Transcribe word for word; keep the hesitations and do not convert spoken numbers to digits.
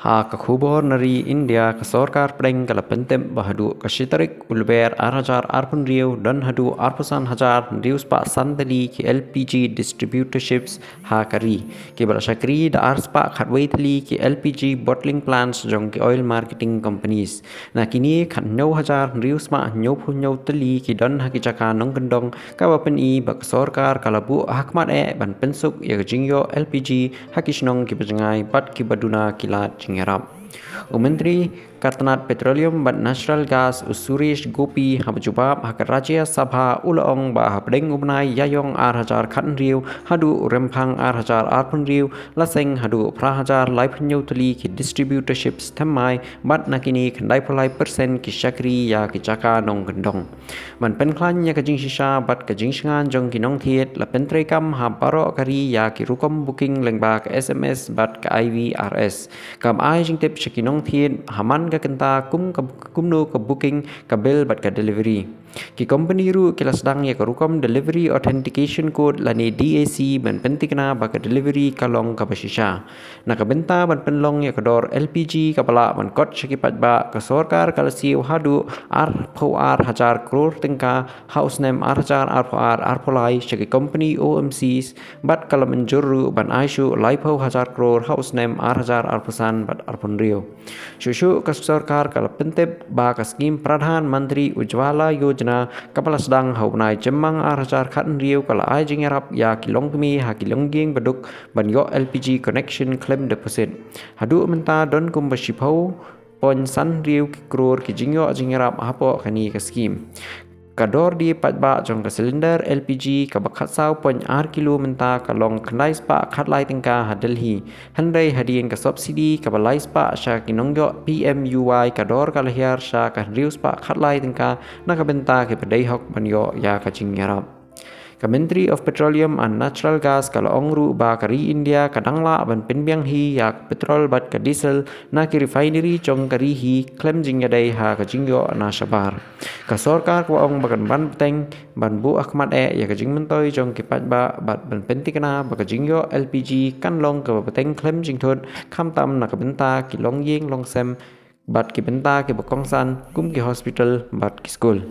Ha ka khubor na ri India, ka sorkar pdeng ka la pyntip ba haduh ka shi tarik u Lber ar hajar arphew hynriew don haduh arphew san hajar hynriew spah san tylli ki L P G distributorships ha ka ri, kiba la shakri da ar spah khatwei tylli ki L P G bottling plants jong ki oil marketing companies. Na kine, khathynñiew hajar hynriew spah hynñiewphew hynñiew tylli ki don ha ki jaka nongkyndong, kaba pyni ba ka sorkar ka la buh ha khmat eh ban pynsuk ïa ka jingïoh L P G ha ki shnong kiba jngai bad kiba duna ki lad jingïarap. U Myntri ka tnat Petroleum bad Natural Gas, u Suresh Gopi, haba jubab ha ka Rajya Sabha, u la ong ba hapdeng u bnai Ïaïong ar hajar khathynriew haduh u Rymphang ar hajar arphew hynriew la seng haduh phra hajar laiphew hynñiew tylli ki distributorships thymmai, bad na kine, khyndaiphew lai percent ki shakri ïa ki jaka nongkyndong. Ban pynkhlaiñ ïa ka jingshisha bad ka jingshngaiñ jong ki nongthied, la pyntreikam ha baroh ka ri ïa ki rukom booking lyngba ka S M S bad ka I V R S. Kam ai jingtip sha ki nongthied ha man ka kynta kum ka, kumno ka booking, ka bill bad ka delivery. Ki company ruh ki la sdang ïa ka rukom Delivery Authentication Code lane D A C ban pynthikna ba ka delivery ka long kaba shisha. Na ka bynta ban pynlong ïa ka dor L P G kaba lah ban kot sha ki paidbah, ka sorkar ka la siew haduh arphew ar hajar klur tyngka ha u snem ar hajar arphew ar arphew lai sha ki company O M Cs, bad ka la mynjur ruh ban ai shuh laiphew hajar klur ha u snem ar hajar arphew san bad arphew hynriew. Shuh shuh ka sorkar ka la pyntip ba ka skhim Pradhan Mantri Ujjwala Yojana, kaba la sdang ha u bnai Jymmang ar hajar khathynriew, ka la ai jingïarap ïa ki longkmie ha ki longïing baduk ban ïoh L P G connection khlem deposit. Haduh mynta don kumba shiphew point san hynriew ki klur ki jingïoh jingïarap hapoh kane ka skhim. Ka dor die paidbah jong ka cylinder L P G kaba khatsaw point ar kilo mynta ka long khyndai spah khatlai tyngka ha Delhi, hynrei hadien ka subsidy kaba lai spah sha ki nongïoh P M U Y, ka dor ka la hiar sha ka hynriew spah khatlai tyngka na ka bynta kiba dei hok ban ïoh ïa ka jingïarap. Ka Ministry of Petroleum and Natural Gas ka la ong ruh ba ka ri India ka dang lah ban pynbiang hi ïa ka petrol bad ka diesel na ki refinery jong ka ri hi khlem jingïadei ha ka jingïoh na shabar. Ka sorkar ka ong ba kan ban bteng ban buh ha khmat eh ïa ka jingmyntoi jong ki paidbah bad ban pynthikna ba ka jingïoh L P G kan long kaba bteng khlem jingthut, khamtam na ka bynta ki longïing longsem bad ki bynta kiba kongsan kum ki hospital bad ki skul.